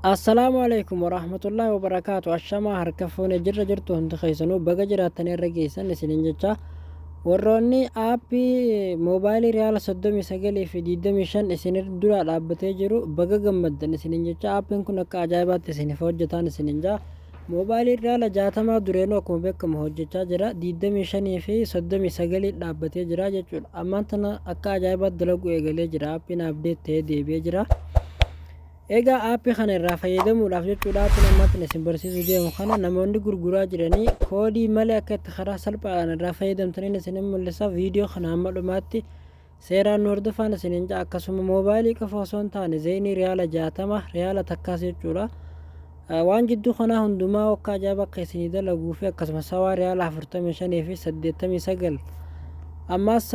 Assalaamu Aleeykum Warahmatullaahi Wabarakaatu Ashamaa harka fuune jirra jirtu hundi keessanuu baga jiraattanii irra geessan isiniin jecha warroonni aappii moobaayilii riyaala 39 fi 25 isin dura dhaabbatee jiru baga gammaddan isiniin jecha aappiin kun akka ajaa'ibaatti isiniif hojjetaan isiniin jaa moobaayilii riyaala 60 dureenuu akkuma beekamu hojjechaa jira 25 fi 39 dhaabbatee jira jechuudha ammaan tana akka ajaa'ibaatti dalaguu eegalee jira aappiin abdeet ta'ee deebi'ee jira. Egaa app kana irraa fayyadamuudhaaf jechuudha app ammaa kana isin barsiisuu deemu kana namoonni gurguraa jiranii koodii malee akka itti karaa salphaadhaan irraa fayyadamtaniin isin mul'isa viidiyoo kana hamma dhumaatti seeraan nu hordofaan isiniin ja'a akkasuma moobaayilii qofa osoo hin taane zeenii riyaala 60 riyaala takkaas jechuudha waan jidduu kanaa hundumaa akka ajaa'iba akka isinii dalaguu fi akkasuma sawaa riyaala 45 fi 89 ammaas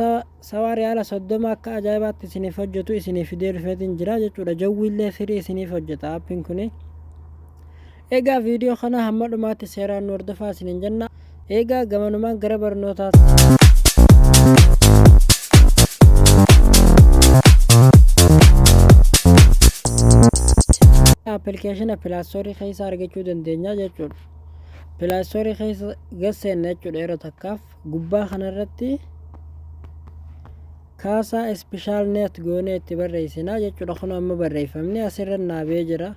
Sawaa riyaala 30 akka ajaa'ibaatti isiniif hojjetu isinii fidee dhufeetiin jira jechuudha. Jawwiillee firii isiniif hojjeta aappiin kuni. Egaa viidiyoo kana hamma dhumaatti seeraan nu hordofaa isiniin jenna. Egaa gamanumaan gara barnootaatti. Appilikeeshina pilaastoorii keessa argachuu dandeenya jechuudha. Pilaastoorii keessa gasseenna jechuudha yeroo takkaaf. Gubbaa kanarratti kaasaa ispishaal neet goonee itti barreessinaa jechuudha. Kun amma barreeffamni asirra naabee jira.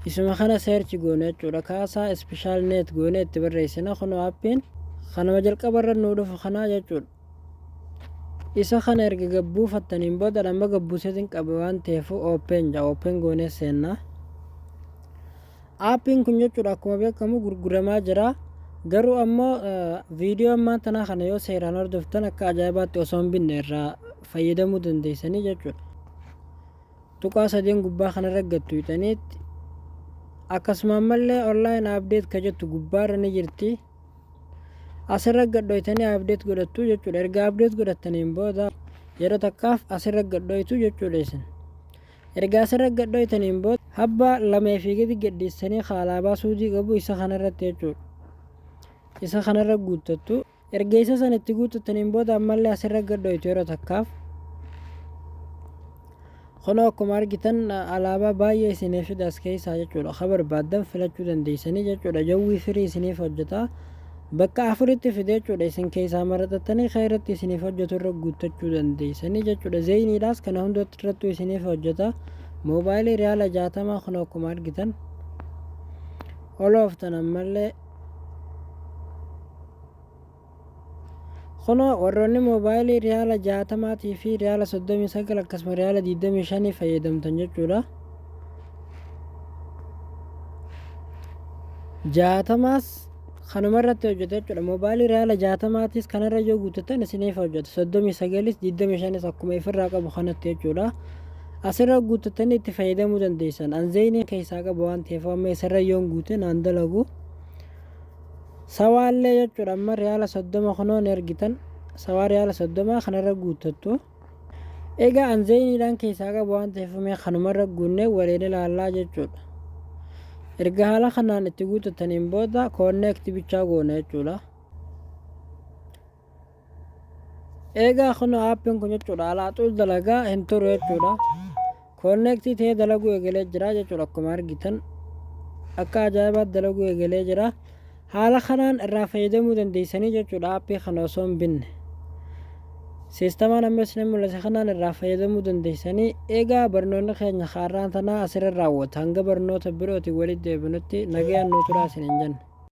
Isuma kana seerchi goone jechuudha. Kaasaa ispishaal neet goonee itti barreessina. Kun aappiin kanuma jalqabarra nuu dhufu kanaa jechuudha. Isa kana erga gabbuufattaniin booda amma gabbuuseetiin qabe waan ta'eef open ja open goonee seennaa. Aappiin kun jechuudha akkuma beekamu gurguramaa jira. Garuu ammoo viidiyoo ammaan tanaa kana yoo seeraan hordoftan akka ajaa'ibaatti osoo hin binne irraa fayyadamuu dandeessanii jechuudha. Tuqaa sadeen gubbaa kanarra gattu hixaniitti akkasuma ammallee online update ka jettu gubbaarra ni jirti. Asirra gadhoytanii update godhattu jechuudha. Erga update godhattaniin booda yeroo takkaaf asirra gadhoytu jechuudha isin. Erga asirra gad dhoytaniin booda habba lamee fi gadi gadhiistanii ka alaabaa suudii qabu isa kanarratti jechuudha. Isa kanarra guuttattu. Erga isa san itti guuttattaniin booda ammallee asirra gad dhoytu yeroo takkaaf. Kunoo akkuma argitan alaabaa baay'ee isiniif fida as keessaa jechuudha. Ka barbaaddan filachuu dandeessanii jechuudha. Jawwii firii isiniif hojjeta. Bakka afuritti fide jechuudha. Isin keessaa maraxattanii ka irratti isiniif hojjetu irra guuttachuu dandeessanii jechuudha. Zeeyiniidhaas kana hunda irrattuu isiniif hojjeta. Moobaayilii riyaala 60 kun akkuma argitan. Olooftan ammallee. Kunoo warroonni moobaayilii riyaala 60 fi riyaala 39 akkasuma riyaala 25 fayyadamtan jechuudha. Jaatamaas kanuma irratti hojjeta jechuudha. Moobaayilii riyaala 60tiis kanarra yoo guuttatan isiniif hojjeta. 39s 25s akkuma ifirraa qabu kanatti jechuudha. Asirra guuttatanii itti fayyadamuu dandeessan. Anzeeyinii keessaa qabu waan ta'eef amma isarra yoon guute naan dalagu. Sawaallee jechuudha amma riyaala 30 kunoo ni argitan. Sawaa riyaala 30 kanarra guuttattu. Egaa an zeeyiniidhaan keessaa qabu waan ta'eef mee kanumarra guunnee waliin ilaallaa jechuudha. Erga haala kanaan itti guuttattaniin booda koonneekti bichaa goona jechuudha. Egaa kun aappiin kun jechuudha alaaxuus dalagaa hin turu jechuudha. Koonneektii ta'ee dalaguu eegalee jira jechuudha akkuma argitan. Akka ajaa'ibaatti dalaguu eegalee jira. Haala kanaan irraa fayyadamuu dandeessanii jechuudha aappii kana osoo hin binne. Siistamaan amma isin mul'ise kanaan irraa fayyadamuu dandeessanii egaa barnoonni keenya kaarraan tanaa asirra raawwata hanga barnoota birootiin walitti deebinutti nagayaan nuu turaa isiniin jenna.